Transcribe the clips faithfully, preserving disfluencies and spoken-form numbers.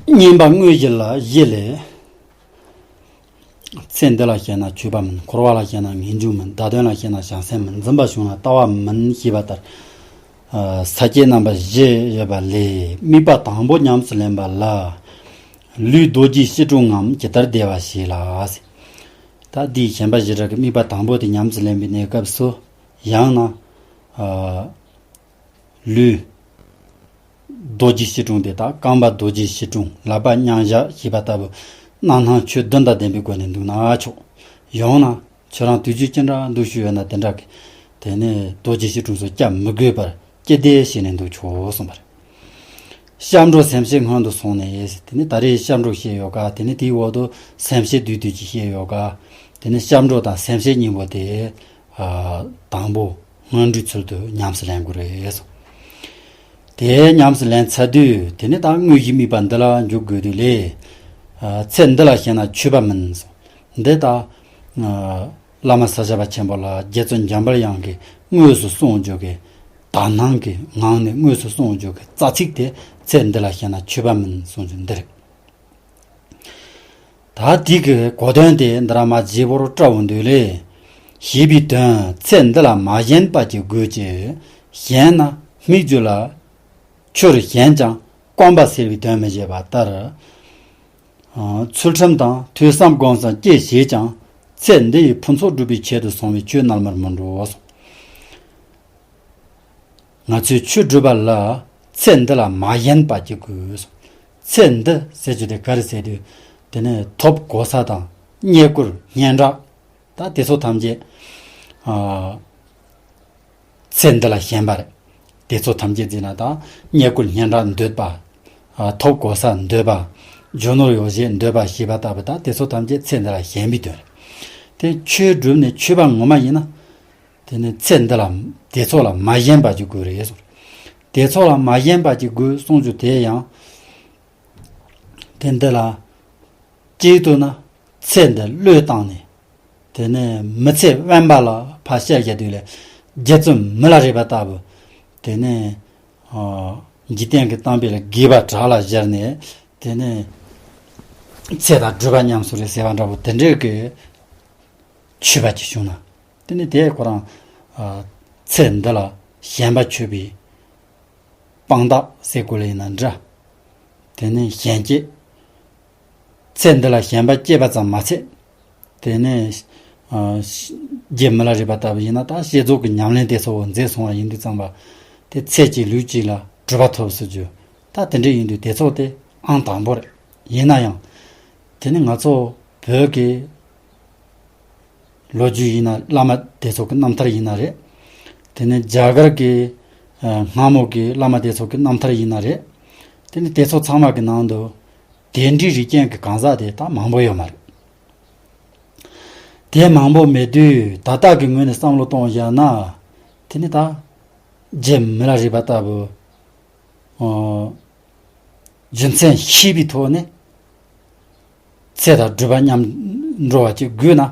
བསྙེན་པ་དངོས་གཞི་ལ་བཞི་ལས། ཚེ་འདི་ལ་བཤད་ན་ཆོས་པ་མིན། འཁོར་བ་ལ་བཤད་ན་ངེས་འབྱུང་མིན། བརྡ་དོན་ལ་བཤད་ན་བྱང་སེམས་མིན། འཛིན་པ་བྱུང་ན་ལྟ་བ་མིན་ཞེས་པ་ལྟར། ས་བཅད་རྣམ་པ་བཞི་ཡོད་པ་ལས་དམིགས་པ་དང་པོ་ཉམས་སུ་ལེན་པ་ལ། ལུས་རྡོ་རྗེའི་བྱིས་སྒྲུང་ངམ་ཇི་ལྟར་བདེ་བར་བྱེད་ལ། ད་འདིའི་ཞེན་པ་བཞི་སྒྲ་གི་དམིགས་པ་དང་པོ་དེ་ཉམས་སུ་ལེན་པའི་གནས་སྐབས་སུ། ཡང་ན། ལུས། རྡོ་རྗེ་བྱིས་སྒྲུང་དེ་དག་རྐང་པ་རྡོ་རྗེ་བྱིས་སྒྲུང་ལག་པ་མཉམ་བཞག་བྱས་པ་ལྟ་བུ། རྣམ་སྣང་ཆོས་བདུན་དང་ལྡན་པའི་སྒོ་ནས་འདུག་ན་ཆོག། ཡང་ན་ཁྱོད་རང་དུས་ཚོད་ཅི་འདྲ་འདུག་ཤུགས་ཡོད་ན་དེ་འདྲ་གི། དེ་ནས་རྡོ་རྗེ་བྱིས་སྒྲུང་སོགས་བཅའ་མི་དགོས་པར་སྤྱི་བདེ་བྱས་ནས་འདུག་ཆོག་གསུངས་པ་རེད། སྐྱབས་འགྲོ་སེམས་བསྐྱེད་སྔོན་དུ་སོང་ནས། དེ་ནས་ད་རེས་སྐྱབས་འགྲོ་བཤད་ཡོད་ག། དེ་ནས་དེའི་འོག་ཏུ་སེམས་བསྐྱེད་བསྡུས་བསྡུས་ཀྱིས་བཤད་ཡོད་ག། དེ་ནས་སྐྱབས་འགྲོ་དང་སེམས་བསྐྱེད་གཉིས་པོ་དེ། དང་པོ་སྔོན་འགྲོའི་ཚུལ་དུ་ཉམས་སུ་ལེན་དགོས་རེད་གསུངས། དེ་ཉམས་སུ་ལེན་ཚར་དུས་དེ་ནས་ད་དངོས་གཞིའི་དམིགས་པ་འདི་ལ་འཇུག་དགོས་དུས་ལས། ཚེ་འདི་ལ་བཤད་ན་ཆོས་པ་མིན་གསུངས། འདི་ལྟ། བླ་མ་ས་སྐྱ་པ་ཆེན་པོ་ལ་རྗེ་བཙུན་འཇམ་དཔལ་དབྱངས་ཀྱིས་དངོས་སུ་གསུངས་བརྗོད་ཀྱི། དག་སྣང་གི་ངང་ནས་དངོས་སུ་གསུངས་བརྗོད་ཀྱི་རྩ་ཚིག་དེ་ཚེ་འདི་ལ་བཤད་ན་ཆོས་པ་མིན་གསུངས་རྒྱུ་འདི་རེད། ད་དེ་གི་གོ་དོན་དེ་འདི་ར་མ་རྗེ་བོར་བཀྲལ་འོང་དུས་ལས། ཞེས་པའི་དོན་ཚེ་འདི་ལ་མ་ཞེན་པ་ཅིག་དགོས་ཀྱི། ཞེན་ན་སྨིག་རྒྱུ་ལ། ཆུར་ཞེན་ཀྱང་སྐོམ་པ་སེལ་བའི་དོན་མི་བྱེད་པ་ལྟར། ཚུལ་ཁྲིམས་དང་ཐོས་བསམ་སྒོམ་གསུམ་སྐྱེད་བྱེད་ཀྱང་། ཚེ་འདི་ཡི་ཕུན་ཚོགས་སྒྲུབ་པའི་ཆེད་དུ་སོང་བའི་ཆོས་རྣལ་མར་མི་འགྲོ་གསུངས། ང་ཚོས་ཆོས་སྒྲུབ་པ་ལ་ཚེ་འདི་ལ་མ་ཞེན་པ་ཅིག་དགོས། ཚེ་འདི་ཟེར་རྒྱུ་དེ་ག་རེ་ཟེར་དུས། དེ་ནི་ཐོབ་གོ་ས་དང་རྙེད་བཀུར་སྙན་གྲགས། ད་དེ་ཚོ་ཐམས་ཅད། ཨ། ཚེ་འདི་ལ་ཞེན་པ་རེད། དེ་ཚོ་ཐམས་ཅད་ཟེར་ན་ད་རྙེད་བཀུར་སྙན་གྲགས་འདོད་པ། ཨ། ཐོབ་གོ་ས་འདོད་པ། རྒྱུ་ནོར་ཡོ་བྱད་འདོད་པ་ཞེས་པ་ལྟ་བུ། ད་དེ་ཚོ་ཐམས་ཅད་ཚེ་འདི་ལ་ཞེན་པའི་དོན་རེད། དེ་ཆོས་སྒྲུབ་ནས་ཆོས་པ་ངོ་མ་ཡིན་ན། དེ་ནི་ཚེ་འདི་ལ་དེ་ཚོ་ལ་མ་ཞེན་པ་ཅིག་དགོས་རེད་གསུངས། དེ་ཚོ་ལ་མ་ཞེན་པ་ཅིག་དགོས་གསུངས་རྒྱུ་དེ་ཡང་། དེ་འདི་ལ་གཅིག་ཏུ་ན་ཚེ་འདི་བློས་བཏང་ནས། དེ་ནས་མི་ཚེ་དབེན་པ་ལ་ཕར་བཤད་རྒྱག་དུས་ལས། རྗེ་བཙུན་མི་ལ་རས་པ་ལྟ་བུ། དེ་ནས་འཇིག་རྟེན་གྱི་གཏམ་དཔེ་ལ་དགེ་བ་དྲག་ལ་སྦྱར་ནས། དེ་ནས་ཚེ་དང་སྒྲུབ་པ་མཉམ་སུ་རེད་ཟེར་བ་འདྲ་བོ་དེ་འདྲའི་གི་ཆོས་པ་ཅིག་བྱུང་ན། དེ་ནི་དེ་ཁོ་རང་། ཨ། ཚེ་འདི་ལ་ཞེན་པ་ཆོད་པའི་དཔང་རྟགས་ཟེར་དགོས་ལ་ཡིན་ན་འདྲ། དེ་ནི་ཞེན་སྐྱེས། ཚེ་འདི་ལ་ཞེན་པ་སྐྱེས་པ་ཙམ་མ་ཚད། དེ་ནི། ཨ། རྗེ་མི་ལ་རས་པ་ལྟ་བུ་ཡིན་ན་ད་བསྐྱེད་རྫོགས་ཀྱི་ཉམས་ལེན་དེ་ཚོ་མཛད་སོང་བ་ཡིན་དུས་ཙམ་པ། དེ་ཚེ་གཅིག་ལུས་གཅིག་ལ་གྲུབ་པ་ཐོབ་ཟེར་རྒྱུ། ད་དེ་འདྲ་ཡིན་དུས་དེ་ཚོ་དེ་ཨང་དང་པོ་རེད། ཡིན་ན་ཡང་། དེ་ནི་ང་ཚོ་བོད་ཀྱི་ལོ་རྒྱུས་ཡིན་ན། བླ་མ་དེ་ཚོ་གི་རྣམ་ཐར་ཡིན་ན་རེད། དེ་ནས་རྒྱ་གར་གྱི། ཨ། སྔ་མོ་གི་བླ་མ་དེ་ཚོ་གི་རྣམ་ཐར་ཡིན་ན་རེད། དེ་ནས་དེ་ཚོ་ཚང་མ་གི་ནང་དུ་དེ་འདྲའི་རིགས་ཅན་གྱི་གང་ཟག་དེ་ད་མང་པོ་ཡོད་མ་རེད། དེ་མང་པོ་མེད་དུས་ད་ལྟ་གི་ངོས་ནས་བསམ་བློ་གཏོང་བཞག་ན། དེ་ནི་ད་རྗེ་མི་ལ་རས་པ་ལྟ་བུ། ཨོ། རྒྱུ་མཚན་ཤེས་པའི་ཐོག་ནས་ཚེ་དང་སྒྲུབ་པ་མཉམ་འགྲོ་བ་ཅིག་དགོས་ན།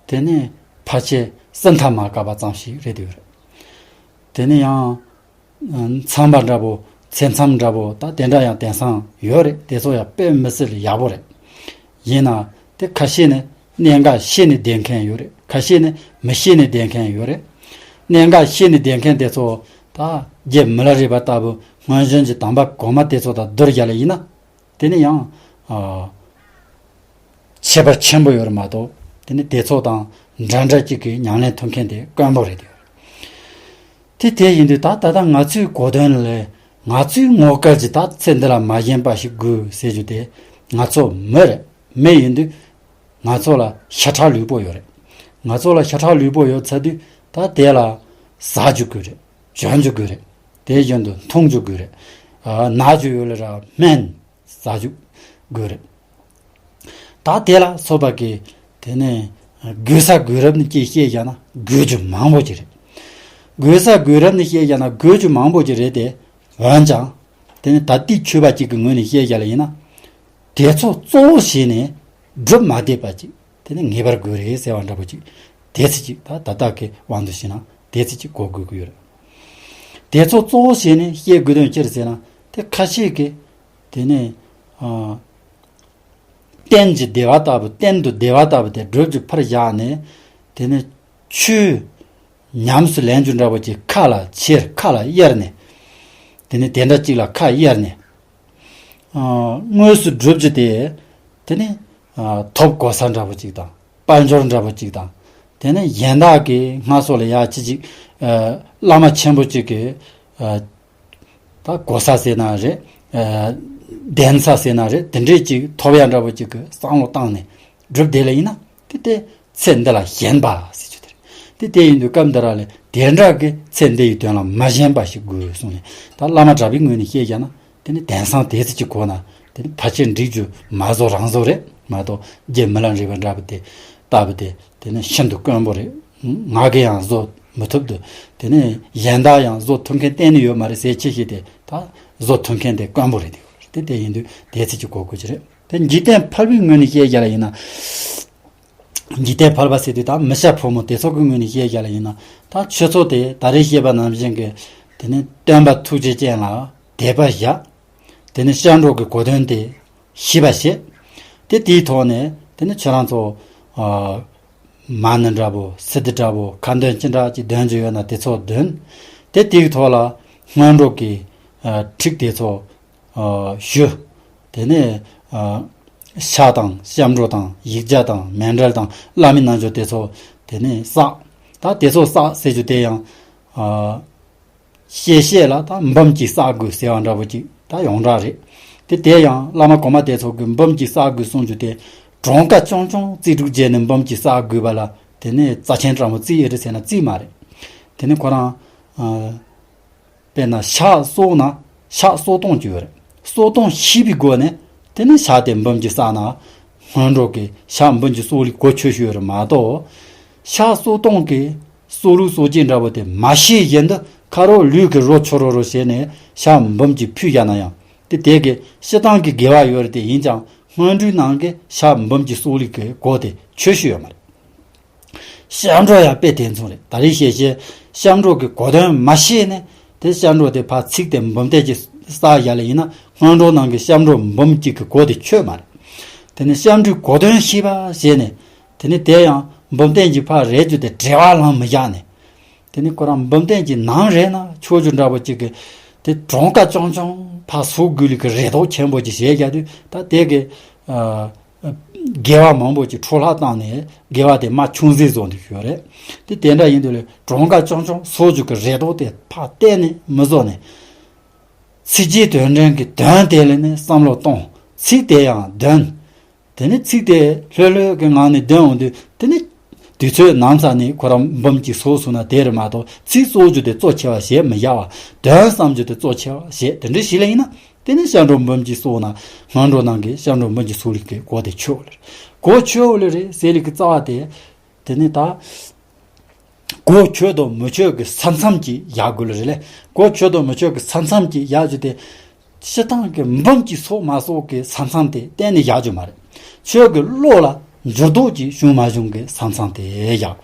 དེ་ནི་ཕལ་ཆེར་སྲིད་མཐའ་མ་བསྐལ་པ་ཙམ་ཞིག་རེད་འདུག་རེད། དེ་ནི་ཡང་། མཚམས་པ་འདྲ་པོ། ཚེ་མཚམས་འདྲ་པོ། ད་དེ་འདྲ་ཡང་དེང་སང་ཡོད་རེད། དེ་ཚོ་ཡང་དཔེ་མི་སྲིད་ཡག་པོ་རེད། ཡིན་ན་དེ་ཁ་ཤས་ནི་གནད་འགག་ཤེས་ནས་བསྡད་མཁན་ཡོད་རེད། ཁ་ཤས་ནི་མི་ཤེས་ནས་བསྡད་མཁན་ཡོད་རེད། གནད་འགག་ཤེས་ནས་བསྡད་མཁན་དེ་ཚོ་ད་རྗེ་མི་ལ་རས་པ་ལྟ་བུ་སྔོན་བྱོན་གྱི་དམ་པ་གོང་མ་དེ་ཚོ་དང་བསྡུར་བྱས་ལ་ཡིན་ན། དེ་ནི་ཡང་། ཨ། ཁྱད་པར་ཆེན་པོ་ཡོད་རེད་མ་གཏོགས། དེ་ནི་དེ་ཚོ་དང་འདྲ་འདྲ་གཅིག་གི་ཉམས་ལེན་ཐུབ་མཁན་དེ་དཀོན་པོ་རེད་དེ། དེ་དེ་ཡིན་དུས་ད་ད་ལྟ་ང་ཚོའི་གོ་དོན་ལས། ང་ཚོའི་ངོ་སྐལ་གྱི་ད་ཚེ་འདི་ལ་མ་ཞེན་པ་ཞིག་དགོས་ཟེར་རྒྱུ་དེ། ང་ཚོ་མི་རེད། མི་ཡིན་དུས་ང་ཚོ་ལ་ཤ་ཁྲག་ལུས་པོ་ཡོད་རེད། ང་ཚོ་ལ་ཤ་ཁྲག་ལུས་པོ་ཡོད་ཚར་དུས་ད་དེ་ལ་ཟ་རྒྱུ་དགོས་རེད། གྱོན་རྒྱུ་དགོས་རེད། དེ་བཞིན་དུ་འཐུང་རྒྱུ་དགོས་རེད། ཨ། ན་རྒྱུ་ཡོད་ལ་ར་སྨན། ཟ་རྒྱུ་དགོས་རེད། ད་དེ་ལ་སོགས་པ་གི་དེ་ནས་དགོས་ས་དགོས་རབས་ནི་ཅིག་བཤད་བཞག་ན་དགོས་རྒྱུ་མང་པོ་ཅིག་རེད། དགོས་ས་དགོས་རབས་ནི་བཤད་བཞག་ན་དགོས་རྒྱུ་མང་པོ་ཅིག་རེད་དེ། འོན་ཀྱང་དེ་ནི་ད་ལྟའི་ཆོས་པ་ཅིག་གི་ངོས་ནས་བཤད་བཞག་ལ་ཡིན་ན། དེ་ཚོ་གཙོ་བོ་བྱས་ནས་སྒྲུབ་མ་བསྡད་པ་ཅིག་དེ་ནི་ངེས་པར་དགོས་རེད་ཟེར་བ་འདྲ་པོ་ཅིག་དེ་ཚིག་ཅིག་ད་ད་ལྟ་གི་དབང་དུ་བྱས་ན་དེ་ཚིག་ཅིག་གོ་དགོས་ཀྱི་ཡོད་རེད། དེ་ཚོ་གཙོ་བོ་བྱས་ནས་བཤད་དགོས་དོན་ཅི་རེད་ཟེར་ན། དེ་ཁ་ཤས་ཀྱིས་དེ་ནས་ ཨ། གཏན་གྱི་བདེ་བ་ལྟ་བུ། གཏན་དུ་བདེ་བ་ལྟ་བུ་དེ་སྒྲུབ་ཀྱི་ཕར་བཞག་ནས། དེ་ནས་ཆོས་ཉམས་སུ་ལེན་རྒྱུ་འདྲ་བོ་ཅིག་ཁ་ལ་ཁྱེར། ཁ་ལ་གཡར་ནས། དེ་ནས་དེ་འདྲ་ཅིག་ལ་ཁ་གཡར་ནས། ཨ། དངོས་སུ་སྒྲུབ་རྒྱུ་དེ། དེ་ནས། ཨ། ཐོབ་གོ་ས་འདྲ་བོ་ཅིག་དང་། དཔལ་འབྱོར་འདྲ་བོ་ཅིག་དང་། དེ་ནས་གཞན་དག་གི་སྔར་སོགས་ལ་ཡ་ཅི་ཅིག་ཨ། བླ་མ་ཆེན་པོ་ཅིག་གི། ཨ། ད་གོ་ས་ཟེར་ན་རེད། ཨ། གདན་ས་ཟེར་ན་རེད། དེ་འདྲས་ཅིག་ཐོབ་ཡ་འདྲ་བོ་ཅིག་གི་བསམ་བློ་བཏང་ནས་སྒྲུབ་བསྡད་ལ་ཡིན་ན། དེ་དེ་ཚེ་འདི་ལ་ཞེན་པ་ཟེར་རྒྱུ་དེ་རེད། དེ་དེ་ཡིན་དུས་སྐབས་འདི་ར་ལས་དེ་འདྲ་གི་ཚེ་འདི་ཡི་དོན་ལ་མ་ཞེན་པ་ཞིག་དགོས་གསུངས་ནས། ད་བླ་མ་གྲྭ་པའི་ངོས་ནས་བཤད་བཞག་ན། དེ་ནི་དེང་སང་དེ་ཚོ་ཅིག་གོ་ན། དེ་ནི་ཕལ་ཆེར་འགྲིག་རྒྱུ་མ་བཟོ་རང་བཟོ་རེད་མ་གཏོགས། རྒྱུ་མི་ལ་རས་པ་འདྲ་པོ་དེ་ལྟ་བུ་དེ། དེ་ནི་ཤིན་ཏུ་དཀོན་པོ་རེད། ང་གིས་ཡང་བཟོ་མི་ཐུབ་འདུག་དེ་ནི་གཞན་དག་ཡང་བཟོ་ཐུབ་མཁན་གཏན་ནས་ཡོད་མ་རེད་ཟེར། ཅི་ཞིག་དེ་ད་བཟོ་ཐུབ་མཁན་དེ་དཀོན་པོ་རེད། དེ་དེ་ཡིན་དུས་དེ་ཚོ་ཅིག་གོ་དགོས་ཀྱི་རེད། དེ་འཇིག་རྟེན་ཕལ་པའི་ངོས་ནས་བཤད་རྒྱུ་ལ་ཡིན་ན། འཇིག་རྟེན་ཕལ་པ་ཟེར་དུས་ད་མི་སྐྱ་ཕོ་མོ་དེ་ཚོ་གི་ངོས་ནས་བཤད་རྒྱུ་ལ་ཡིན་ན། ད་ཆོས་ཚོགས་དེ་ད་རེས་བཤད་པ་ནང་བཞིན་གྱི། དེ་ནི་སྟོན་པ་ཐུགས་རྗེ་ཅན་ལ་དད་པ་བཞག་དེ་ནི་སྐྱབས་འགྲོ་གི་གོ་དོན་དེ་ཤེས་པ་བྱེད། དེ་དེའི་ཐོག་ནས་དེ་ནི་ཁྱེད་རང་ཚོ། ཨ། མ་ཎི་འདྲ་པོ། སིདྡྷི་འདྲ་པོ། ཁ་འདོན་ཅི་འདྲ་ཅིག་འདོན་རྒྱུ་ཡོད་ན་དེ་ཚོ་འདོན། དེ་དེའི་ཐོག་ལ་སྔོན་འགྲོ་གི། ཨ། ཁྲིད་དེ་ཚོ། ཨ། ཞུ། དེ་ནས། ཨ། ཕྱག་དང་སྐྱབས་འགྲོ་དང་ཡིག་བརྒྱ་དང་མཎྜལ་དང་བླ་མའི་རྣལ་འབྱོར་དེ་ཚོ་དེ་ནས་བསགས། ད་དེ་ཚོ་བསགས་ཟེར་རྒྱུ་དེ་ཡང་། ཨ། བཤད་བཤད་ལ་ད་འབུམ་གཅིག་བསགས་དགོས་ཟེར་བ་འདྲ་པོ་ཅིག་ད་ཡོངས་གྲགས་རེད། དེ་དེ་ཡང་བླ་མ་གོང་མ་དེ་ཚོ་གིས་འབུམ་གཅིག་བསགས་དགོས་གསུང་རྒྱུ་དེ། གྲངས་ཀ་ཆུང་ཆུང་རྩིས་དྲུག་བྱས་ནས་འབུམ་གཅིག་བསགས་དགོས་པ་ལ། དེ་ནས་རྩ་ཆེན་དྲང་པོ་རྩིས་ཡོད་རེད་ཟེར་ན་རྩིས་མ་རེད། དེ་ནས་ཁོ་རང་། ཨ། དཔེར་ན་ཕྱག་སོགས་ན་ཕྱག་སོ་སྟོང་ཅིག་ཡོད་རེད། སོ་སྟོང་ཤེས་པའི་སྒོ་ནས། དེ་ནས་ཕྱག་དེ་འབུམ་གཅིག་བསགས་ན། སྔོན་འགྲོ་གི་ཕྱག་འབུམ་གཅིག་གསོག་ལུགས་གོ་ཆོད་ཤོས་རེད་མ་གཏོགས། ཕྱག་སོ་སྟོང་གི་གསོག་ལུགས་གསོག་བྱེད་འདྲ་པོ་དེ་མ་ཤེས་བཞིན་དུ་ཁ་རོག་ལུས་ཀྱིས་རོ་ཆོ་རོ་རོ་བྱས་ནས་ཕྱག་འབུམ་གཅིག་ཕུལ་བཞག་ན་ཡང་། དེ་དེ་གི་སྤྱིར་བཏང་གི་དགེ་བ་ཡོད་རེད། དེ་ཡིན་ཀྱང་སྔོན་འགྲོའི་ནང་གི་ཕྱག་འབུམ་གཅིག་གསོག་ལུགས་ཀྱི་གོ་དེ་ཆོད་ཤོས་ཡོད་མ་རེད། སྐྱབས་འགྲོ་ཡང་དཔེ་དེ་མཚུངས་རེད། ད་རེས་བཤད་བཤད་སྐྱབས་འགྲོ་གི་གོ་དོན་མ་ཤེས་ནས། དེ་སྐྱབས་འགྲོ་དེ་ཕར་ཚིག་དེ་འབུམ་ཐེར་གཅིག་བསགས་བཞག་ལ་ཡིན་ན། སྔོན་འགྲོ་ནང་གི་སྐྱབས་འགྲོ་འབུམ་གཅིག་གི་གོ་དེ་ཆོད་མ་རེད། དེ་ནས་སྐྱབས་འགྲོའི་གོ་དོན་ཤེས་པ་བྱས་ནས། དེ་ནས་དེ་ཡང་འབུམ་ཐེར་གཅིག་ཕར་རེད་རྒྱུ་དེ་བྲེལ་བ་ལངས་མི་བཞག་ནས། དེ་ནས་ཁོ་རང་འབུམ་ཐེར་གཅིག་ནམ་རེད་ན་ཆོག་རྒྱུ་འདྲ་པོ་ཅིག་གི། དེ་གྲངས་ཀ་ཆུང་ཆུང་ཕར་གསོག་དགོས་ལུགས་ཀྱི་རེ་དོགས་ཆེན་པོ་ཅིག་བྱས་བཞག་དུས། ད་དེ་གི། ཨ། དགེ་བ་མང་པོ་ཅིག་འཕྲོ་བརླག་བཏང་ནས་དགེ་བ་དེ་མར་ཆུང་ཟད་བཟོ་འདུག་ཞུ་བ་རེད། དེ་དེ་འདྲ་ཡིན་དུས་ལས་གྲངས་ཀ་ཆུང་ཆུང་གསོག་རྒྱུ་གི་རེ་དོགས་དེ་ཕར་གཏན་ནས་མི་བཟོ་ནས། ཚིག་རྗེས་དོན་དྲན་གྱི་དོན་དེ་ལ་ནི་བསམ་བློ་གཏོང་། ཚིག་དེ་ཡང་འདོན། དེ་ནི་ཚིག་དེ་ལྷོད་ལྷོད་ཀྱི་ངང་ནས་འདོན་འོང་དུས། དེ་ནི་དུས་ཚོད་ནམ་ས་ནས་ཁོ་རང་འབུམ་གཅིག་གསོག་སོང་ན་དེ་རེད་མ་གཏོགས། ཚིག་གསོག་རྒྱུ་དེ་གཙོ་ཆེ་བ་བྱེད་མི་བཞག་པ། དོན་བསམ་རྒྱུ་དེ་གཙོ་ཆེ་བ་བྱེད། དེ་འདྲ་ཞིག་ལ་ཡིན་ན། དེ་ནི་སྐྱབས་འགྲོ་འབུམ་གཅིག་གསོག་ན། སྔོན་འགྲོ་ནང་གི་སྐྱབས་འགྲོ་འབུམ་གཅིག་གསོག་ལུགས་ཀྱི་གོ་དེ་ཆོད་ལེ་རེད། གོ་ཆོད་ལེ་རེད་ཟེར་ལུགས་ཀྱི་རྩ་བ་དེ། དེ་ནི་ད་གོ་ཆོད་དང་མི་ཆོད་ཀྱི་ས་མཚམས་ཀྱི་ཡག་དགོས་ལེ་རེད་ལེ། གོ་ཆོད་དང་མི་ཆོད་ཀྱི་ས་མཚམས་ཀྱི་ཡག་རྒྱུ་དེ། སྤྱིར་བཏང་གི་འབུམ་གཅིག་གསོག་མ་གསོག་གི་ས་མཚམས་དེ་གཏན་ནས་བཞག་རྒྱུ་མ་རེད། ཁྱོད་ཀྱི་བློ་ལ་འགྱུར་ལྡོག་ཅིག་བྱུང་མ་བྱུང་གི་ས་མཚམས་དེ་བཞག་དགོས།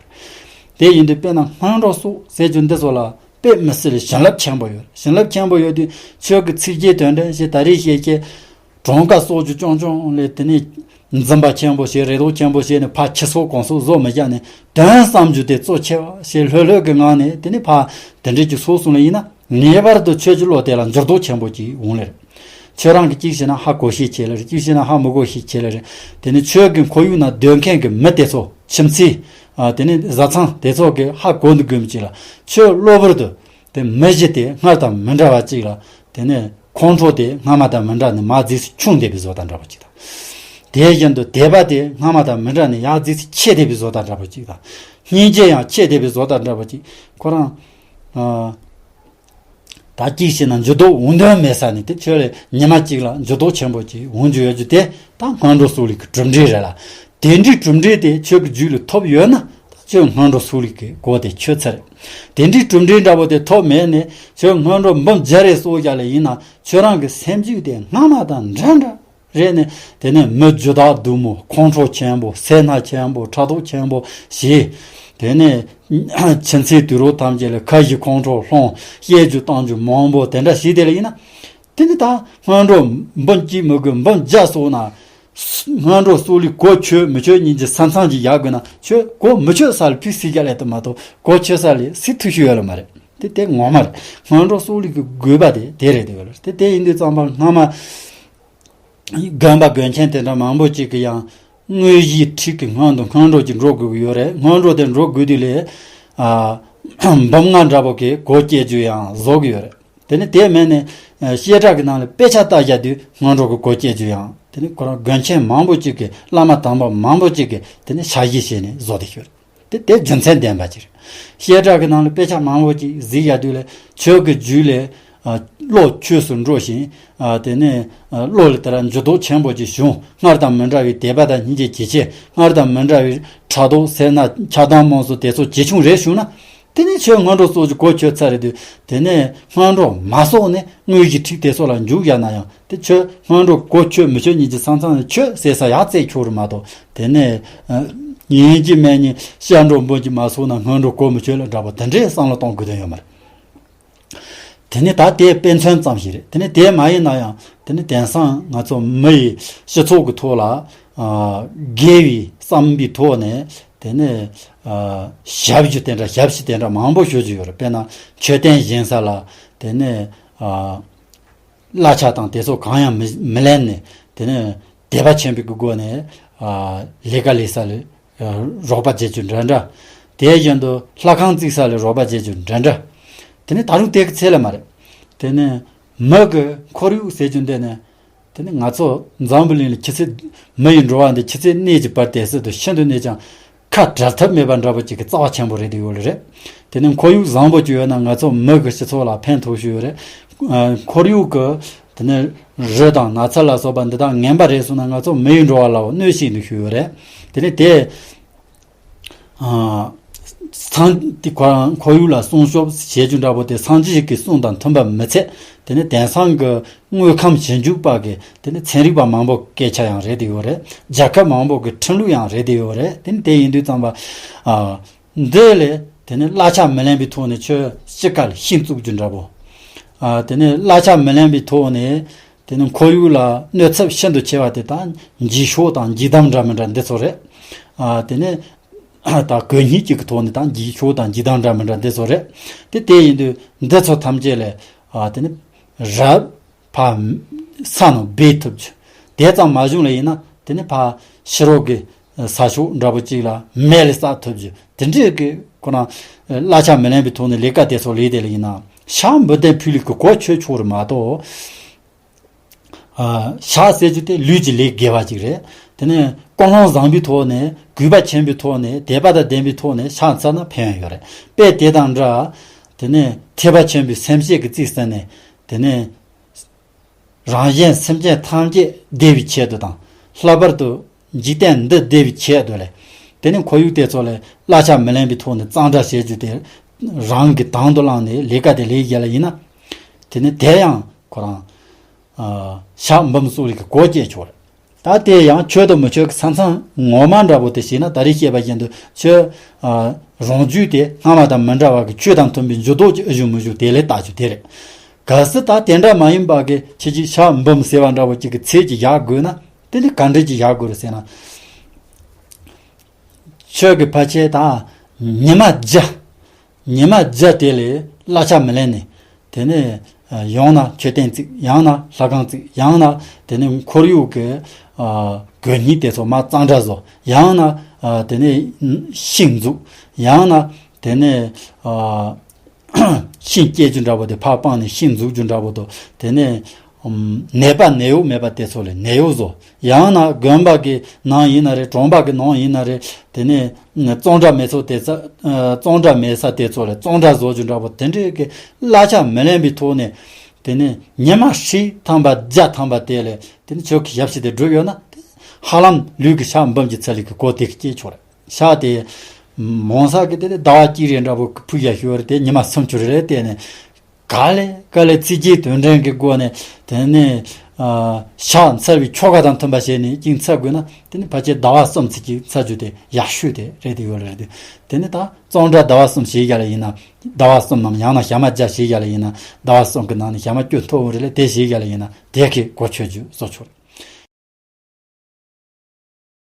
དེ་ཡིན་དུས་དཔེར་ན་སྔོན་འགྲོ་གསོག་ཟེར་རྒྱུ་འདི་ཚོ་ལ་དཔེ་མི་སྲིད་བྱིན་རླབས་ཆེན་པོ་ཡོད། བྱིན་རླབས་ཆེན་པོ་ཡོད་དུས་ཁྱོད་ཀྱི་ཚིག་རྗེས་དོན་དྲན་བྱས། ད་རེས་བཤད་ཀྱི་གྲངས་ཀ་གསོག་རྒྱུ་ཅུང་ཅུང་ལས། དེ་ནས་འཛིན་པ་ཆེན་པོ་བྱས། རེ་དོགས་ཆེན་པོ་བྱས་ནས་ཕར་ཁྱི་གསོག་གོང་གསོག་བཟོ་མི་བྱ་ནས། དོན་བསམ་རྒྱུ་དེ་གཙོ་ཆེ་བ་བྱས། ལྷོད་ལྷོད་ཀྱི་ངང་ནས་དེ་ནས་ཕར་དེ་འདྲས་ཀྱི་གསོག་སོང་ལ་ཡིན་ན། ངེས་པར་དུ་ཁྱོད་ཀྱི་བློ་དེ་ལ་འགྱུར་ལྡོག་ཆེན་པོ་ཅིག་འོང་ལེ་རེད། ཁྱོད་རང་གིས་གཅིག་བྱས་ན་ཧ་གོ་ཤེས་བྱས་ལེ་རེད། གཅིག་བྱས་ན་ཧ་མི་གོ་ཤེས་བྱས་ལེ་རེད། དེ་ནས་ཁྱོད་ཀྱི་ཁོར་ཡུག་ན་སྡོད་མཁན་གྱི་མི་དེ་ཚོ། ཁྱིམ་མཚེས། ཨ། དེ་ནས་བཟའ་ཚང་དེ་ཚོ་གིས་ཧ་གོ་འདུག་དགོས་མི་ཅིག་ལ། ཁྱོད་གློ་བུར་དུ་དེ་མི་གཞི་དེ་སྔར་དང་མི་འདྲ་བ་ཅིག་ལ། དེ་ནས་ཁོང་ཁྲོ་དེ་སྔ་མ་དང་མི་འདྲ་ནས་མར་རྫིག་སེ་ཆུང་བསྡད་པའི་བཟོ་ལྟ་འདྲ་པོ་ཅིག་དང་། དེ་བཞིན་དུ་དད་པ་དེ་སྔ་མ་དང་མི་འདྲ་ནས་ཡར་རྫིག་སེ་ཆེ་བསྡད་པའི་བཟོ་ལྟ་འདྲ་པོ་ཅིག་དང་། སྙིང་རྗེ་ཡང་ཆེ་བསྡད་པའི་བཟོ་ལྟ་འདྲ་པོ་ཅིག་ཁོ་རང་། ཨ། ད་གཅིག་བྱས་ན་འགྱུར་ལྡོག་འོང་དོན་མེད་ས་ནས། དེ་ཁྱོད་ལ་ཉི་མ་གཅིག་ལ་འགྱུར་ལྡོག་ཆེན་པོ་ཅིག་འོང་རྒྱུ་ཡོད་རྒྱུ་དེ་ད་སྔོན་འགྲོ་གསོག་ལུགས་ཀྱི་གྲུབ་འབྲས་རེད་ལ། དེ་འདྲའི་གྲུབ་འབྲས་དེ་ཁྱོད་ཀྱི་རྒྱུད་ལ་ཐོབ་ཡོད་ན། ད་ཁྱོད་སྔོན་འགྲོ་གསོག་ལུགས་ཀྱི་གོ་དེ་ཆོད་ཚར་རེད། དེ་འདྲའི་གྲུབ་འབྲས་འདྲ་པོ་དེ་ཐོབ་མེད་ནས་ཁྱོད་སྔོན་འགྲོ་འབུམ་བརྒྱ་རེ་གསོག་རྒྱག་ལ་ཡིན་ན། ཁྱོད་རང་གི་སེམས་རྒྱུད་དེ་སྔ་མ་དང་འདྲ་འདྲ་རེད་ནས། དེ་ནས་མི་རྒྱུ་དག་སྡུག་མོ། ཁོང་ཁྲོ་ཆེན་པོ། སེར་སྣ་ཆེན་པོ། ཕྲག་དོག་ཆེན་པོ་བྱས། དེ་ནས་ཁྱིམ་མཚེས་དུད་འགྲོ་ཐམས་ཅད་ལ་ཁ་ཞེ་ཁོང་ཁྲོ་སློང་། བཤད་རྒྱུ་གཏམ་རྒྱུ་མང་པོ་དེ་འདྲ་བྱས་དེ་ལ་ཡིན་ན། དེ་ནི་ད་སྔོན་འགྲོ་འབུམ་གཅིག་མི་དགོས། འབུམ་བརྒྱ་སོགས་ན། སྔོན་འགྲོ་སོགས་ལས་གོ་ཆོད་མི་ཆོད་གཉིས་ཀྱི་ས་མཚམས་ཀྱི་ཡར་དགོས་ན། ཆོད་གོ་མི་ཆོད་ས་ལ་ཕུགས་སུ་རྒྱ་ལས་དུ་མ་གཏོགས། གོ་ཆོད་ས་ལ་སི་ཐུ་ཤུ་ཡོད་ལ་མ་རེད། དེ་དེ་ངོ་མ་རེད། སྔོན་འགྲོ་སོགས་ལས་ཀྱི་དགོས་པ་དེ་དེ་རེད་དེ་ཡོད་ལ། དེ་དེ་ཡིན་དུས་ཙམ་པ་སྔ་མ་དགོན་པ་དགོན་ཆེན་དེ་འདྲ་མང་པོ་ཅིག་གི་ཡང་དངོས་གཞིའི་ཁྲིད་ཀྱི་སྔོན་དུ་སྔོན་འགྲོ་ཅིག་འགྲོ་དགོས་ཀྱི་ཡོད་རེད། སྔོན་འགྲོ་དེ་འགྲོ་དགོས་དུས་ལས། ཨ། འབུམ་ལྔ་འདྲ་པོ་གི་གོ་བཅད་རྒྱུ་ཡང་བཟོ་གི་ཡོད་རེད། དེ་ནི་དེ་མིན་ནས་བཤད་གྲྭ་གི་ནང་ལ་དཔེ་ཆ་ལྟ་རྒྱུ་དུས་སྔོན་འགྲོ་གི་གོ་བཅད་རྒྱུ་ཡང་། དེ་ནི་ཁོ་རང་དགོན་ཆེན་མང་པོ་ཅིག་གི་བླ་མ་དམ་པ་མང་པོ་ཅིག་གི་དེ་ནི་ཞལ་བཞེས་བྱས་ནས་བཟོ་བསྡད་ཡོད་རེད། དེ་དེ་རྒྱུ་མཚན་ལྡན་པ་ཅིག་རེད། བཤད་གྲྭ་གི་ནང་ལ་དཔེ་ཆ་མང་པོ་ཅིག་གཟིགས་ཡ་དུས་ལ་ཆོས་ཀྱི་རྒྱུད་ལས། ཨ། བློ་ཆོས་སུ་འགྲོ་ཞིང་། ཨ། དེ་ནས། ཨ། བློ་ལ་དེ་ལ་འགྱུར་ལྡོག་ཆེན་པོ་ཅིག་བྱུང་། སྔར་དང་མི་འདྲ་བའི་དད་པ་དང་སྙིང་རྗེ་ཇེ་ཆེ། སྔར་དང་མི་འདྲ་བའི་ཕྲག་དོག་སེར་སྣ་ཆགས་སྡང་དམངས་གཙོ་དེ་ཚོ་ཇེ་ཆུང་རེ་བྱུང་ན། དེ་ནས་ཆོས་སྔོན་འགྲོ་སོགས་ཀྱི་གོ་ཆོད་ཚར་རེད་དུས། དེ་ནས་སྔོན་འགྲོ་མ་སོགས་ནས་དངོས་གཞི་ཁྲིད་དེ་སོགས་ལ་འཇུག་ཡ་ན་ཡང་། དེ་ཆོས་སྔོན་འགྲོ་གོ་ཆོད་མི་ཆོད་གཉིས་ཀྱི་ས་མཚམས་ནས་ཆོད་ཟེར་ས་ཡག་རྩེ་ཆོག་རེད་མ་གཏོགས། དེ་ནས། ཨ། ཡིན་གཅིག་མིན་གཉིས་སྔོན་འགྲོ་འབུམ་གཅིག་མ་སོགས་ན་སྔོན་འགྲོ་གོ་མི་ཆོད་ལ་འདྲ་པོ་དེ་འདྲའི་བསམ་བློ་གཏོང་དགོས་དོན་ཡོད་མ་རེད། དེ་ནི་ད་དེ་དཔེ་མཚོན་ཙམ་ཞིག་རེད། དེ་ནི་དེ་མ་ཡིན་ན་ཡང་། དེ་ནི་དེང་སང་ང་ཚོ་མི་ཡི་སྤྱི་ཚོགས་ཀྱི་ཐོག་ལ། ཨ། དགེ་བའི་བསམ་པའི་ཐོག་ནས། དེ་ནི། ཨ། ཞབས་ཞུ་དེ་འདྲ་ཞབས་ཞུ་དེ་འདྲ་མང་པོ་ཞུ་རྒྱུ་ཡོད་རེད། དཔེར་ན་མཆོད་རྟེན་བཞེངས་ས་ལ། དེ་ནི། ཨ། གླ་ཆ་དང་དེ་ཚོ་གང་ཡང་མི་མི་ལེན་ནས། དེ་ནི་དད་པ་ཆེན་པོའི་སྒོ་ནས། ཨ། ལས་ཀ་ལས་ས་ལ། ཨ། རོགས་པ་བྱེད་རྒྱུ་འདྲ་འདྲ། དེ་བཞིན་དུ་ལྷ་ཁང་བརྩིགས་ས་ལ་རོགས་པ་བྱེད་རྒྱུ་འདྲ་འདྲ། དེ་ནི་ད་རུང་དེ་གི་ཚད་ལ་མ་རེད། དེ་ནི་མི་གི་ཁོར་ཡུག་ཟེར་རྒྱུ་འདི་ནི། དེ་ནི་ང་ཚོ་འཛམ་བུ་གླིང་ལ་ཆུ་ཚོད། མི་ཡི་འགྲོ་བ་འདི་ཆུ་ཚོད་གནས་ཀྱི་བར་དེ་སྲིད་དུ་ཤིན་ཏུ་ནས་ཀྱང་ཁ་བྲལ་ཐབས་མེད་པ་འདྲ་པོ་ཅིག་གི་རྩ་བ་ཆེན་པོ་རེད་དེ་ཡོད་ལེ་རེད། དེ་ནི་ཁོར་ཡུག་བཟང་པོ་ཅིག་ཡོད་ན་ང་ཚོ་མི་གི་སྤྱི་ཚོགས་ལ་ཕན་ཐོགས་ཤིག་ཡོད་རེད། ཨ། ཁོར་ཡུག་གི་དེ་ནི་རི་དང་ནགས་ཚལ་ལ་སོགས་པ་འདི་དག་ངན་པ་རེད་སོང་ན་ང་ཚོ་མི་ཡི་འགྲོ་བ་ལའོ་གནོད་སྐྱེལ་དུ་ཤོད་ཡོད་རེད། དེ་ནི་དེ། ཨ། སངས། དེ་ཁོ་རང་ཁོར་ཡུག་ལ་སྲུང་སྐྱོབ་བྱེད་རྒྱུ་འདྲ་པོ་དེ་སངས་རྒྱས་ཀྱི་གསུང་དང་མཐུན་པ་མི་ཚད། དེ་ནི་དེང་སང་གི་དངོས་ཁམས་ཞིབ་འཇུག་པ་གི་དེ་ནི་ཚན་རིག་པ་མང་པོ་སྐད་ཆ་ཡང་རེད་དེ་ཡོད་རེད། རྒྱལ་ཁབ་མང་པོ་གི་ཁྲིམས་ལུགས་ཡང་རེད་དེ་ཡོད་རེད། དེ་ནི་དེ་ཡིན་དུས་ཙམ་པ། ཨ། འདི་ལས་དེ་ནི་གླ་ཆ་མི་ལེན་པའི་ཐོག་ནས་ཆོས་སྤྱི་ཁ་ལ་ཤིང་བཙུགས་རྒྱུ་འདྲ་པོ། ཨ། དེ་ནི་གླ་ཆ་མི་ལེན་པའི་ཐོག་ནས། དེ་ནི་ཁོར་ཡུག་ལ་གནོད་ཚབས་ཤིན་ཏུ་ཆེ་བ་དེ་དང་འགྱིག་ཤོག་དང་འགྱིག་དམ་འདྲ་མི་འདྲ་འདི་ཚོ་རེད། ཨ། དེ་ནི་ད་གད་སྙིགས་གཅིག་གི་ཐོག་ནས་དང་འགྱིག་ཤོག་དང་འགྱིག་དམ་འདྲ་མི་འདྲ་འདི་ཚོ་རེད། དེ་དེ་ཡིན་དུས་འདི་ཚོ་ཐམས་ཅད་ལས། ཨ། དེ་ནི་རབ་ཕ་ས་ནང་སྦས་ཐུབ་རྒྱུ། དེ་ཙམ་མ་བྱུང་ལ་ཡིན་ན་དེ་ནི་ཕ་ཕྱི་རོལ་གྱི་ས་ཕྱོགས་འདྲ་པོ་གཅིག་ལ་མེ་ལ་བསྲེགས་ཐུབ་རྒྱུ་དེ་འདྲའི་གི་ཁོ་ན་གླ་ཆ་མི་ལེན་པའི་ཐོག་ནས་ལས་ཀ་དེ་ཚོ་ལས་དེ་ལ་ཡིན་ན་ཤ་འབུམ་ལྡན་ཕུལ་ལས་ཀྱི་གོ་ཆོད་ཆོག་རེད་མ་གཏོགས། ཨ། ཤ་ཟེར་རྒྱུ་དེ་ལུས་ཀྱི་ལས་དགེ་བ་ཅིག་རེད། དེ་ནས་ཀུན་སློང་བཟང་པོའི་ཐོག་ནས་གུས་པ་ཆེན་པོའི་ཐོག་ནས་དད་པ་དང་ལྡན་པའི་ཐོག་ནས་ཤ་འཚལ་ན་ཕན་ཡོན་ཡོད་རེད། དཔེ་དེ་དང་འདྲ། དེ་ནས་ཐེག་པ་ཆེན་པོའི་སེམས་བསྐྱེད་ཀྱི་རྩིས་ཟིན་ནས། དེ་ནས་རང་གཞན་སེམས་ཅན་ཐམས་ཅད་བདེ་བའི་ཆེད་དུ་དང་། ལྷག་པར་དུ་འཇིག་རྟེན་འདི་བདེ་བའི་ཆེད་དུ་ལས། དེ་ནས་ཁོར་ཡུག་དེ་ཚོ་ལས་གླ་ཆ་མི་ལེན་པའི་ཐོག་ནས་གཙང་སྦྲ་བྱེད་རྒྱུ་དེ་རང་གི་དང་དུ་བླངས་ནས་ལས་ཀ་དེ་ལས་རྒྱུ་ལ་ཡིན་ན། དེ་ནི་དེ་ཡང་ཁོ་རང་། ཨ། ཤ་འབུམ་སོགས་ལས་ཀྱི་གོ་བཅད་ཆོག་རེད། ད་དེ་ཡང་ཆོས་དང་མི་ཆོས་ཀྱི་ས་མཚམས་ངོ་མ་འདྲ་པོ་དེ་བྱས་ན་ད་རེས་བཤད་པ་བཞིན་དུ་ཆོས། ཨ། རང་རྒྱུད་དེ་སྔ་མ་དང་མི་འདྲ་བ་གི་ཆོས་དང་མཐུན་པའི་འགྱུར་ལྡོག་ཅིག་ཨེ་བྱུང་མི་བྱུང་དེ་ལས་བལྟ་རྒྱུ་དེ་རེད། གལ་སྲིད་ད་དེ་འདྲ་མ་ཡིན་པ་གི་ཁྱེད་ཀྱིས་ཤ་འབུམ་ཟེར་བ་འདྲ་པོ་ཅིག་གི་ཚད་ཅིག་བཞག་དགོས་ན་དེ་ནི་ག་འདྲ་ཅིག་བཞག་དགོས་རེད་ཟེར་ན། ཆོས་ཀྱི་ཕལ་ཆེར་ད་ཉི་མ་བརྒྱ། ཉི་མ་བརྒྱ་དེ་ལས་གླ་ཆ་མི་ལེན་ནས། དེ་ནས་ཡང་ན་མཆོད་རྟེན་བརྩིགས། ཡང་ན་ལྷ་ཁང་བརྩིགས། ཡང་ན་དེ་ནས་ཁོར་ཡུག་གི། ཨ། གད་སྙིགས་དེ་ཚོ་མར་གཙང་སྦྲ་བཟོ། ཡང་ན། ཨ། དེ་ནས་ཤིང་འཛུགས། ཡང་ན་དེ་ནས། ཨ། ཤིང་སྐྱེ་རྒྱུ་འདྲ་པོ་དེ་ཕར་སྤངས་ནས་ཤིང་འཛུགས་རྒྱུ་འདྲ་པོ་དང་། དེ་ནས། ཨམ། ནད་པ་ནད་གཡོག་མེད་པ་དེ་ཚོ་ལ་ནད་གཡོག་བཟོ། ཡང་ན་དགོན་པ་གི་ནང་ཡིན་ན་རེད། གྲོང་པ་གི་ནང་ཡིན་ན་རེད། དེ་ནས་གཙང་སྦྲ་མེད་ཚོ་དེ་ཚ། ཨ། གཙང་སྦྲ་མེད་ས་དེ་ཚོ་ལ་གཙང་སྦྲ་བཟོ་རྒྱུ་འདྲ་པོ་དེ་འདྲའི་གི་གླ་ཆ་མི་ལེན་པའི་ཐོག་ནས། དེ་ནས་ཉི་མ་ཧྲིལ་ཐམ་པ་བརྒྱ་ཐམ་པ་དེ་ལས་དེ་ནས་ཆོས་ཀྱི་ཞབས་ཕྱི་དེ་བསྒྲུབས་ཡོད་ན། དེ་ཧ་ལམ་ལུས་ཀྱི་ཤ་འབུམ་གྱི་ཚད་ལས་ཀྱི་གོ་དེ་གི་སྐྱེས་ཆོག་རེད། ཤ་དེ་མང་ས་གི་དེ་ལས་ཟླ་བ་གཅིག་རེ་འདྲ་པོ་ཕུལ་ཡ་ཞུ་བ་རེད། དེ་ཉི་མ་སུམ་ཅུ་རེ་རེ་བལྟས་ནས། ག་ལེ་ག་ལེ་ཚིག་རྗེས་དོན་དྲན་གྱི་སྒོ་ནས། དེ་ནས་ ཨ་ཕྱག་འཚལ་བའི་ཆོ་ག་དང་མཐུན་པ་བྱས་ནས་ཅིག་འཚལ་དགོས་ན། དེ་ནི་ཕལ་ཆེར་ཟླ་བ་གསུམ་ཙམ་ཅིག་འཚལ་རྒྱུ་དེ་ཡག་ཤོས་དེ་རེད། དེ་ཡོད་ལ་རེད་དེ། དེ་ནི་ད་གཙང་སྦྲ་ཟླ་བ་གསུམ་བྱེད་ཡ་ལ་ཡིན་ན། ཟླ་བ་གསུམ་ནང་ཡང་ན་ཞག་མ་བརྒྱ་བྱེད་ཡ་ལ་ཡིན་ན། ཟླ་བ་གསུམ་གྱི་ནང་ནས་ཞག་མ་བཅུ་ཐོབ་འོང་རེད་ལ། དེ་བྱེད་ཡ་ལ་ཡིན་ན་དེ་གི་གོ་ཆོད་རྒྱུ་བཟོ་ཆོག་རེད།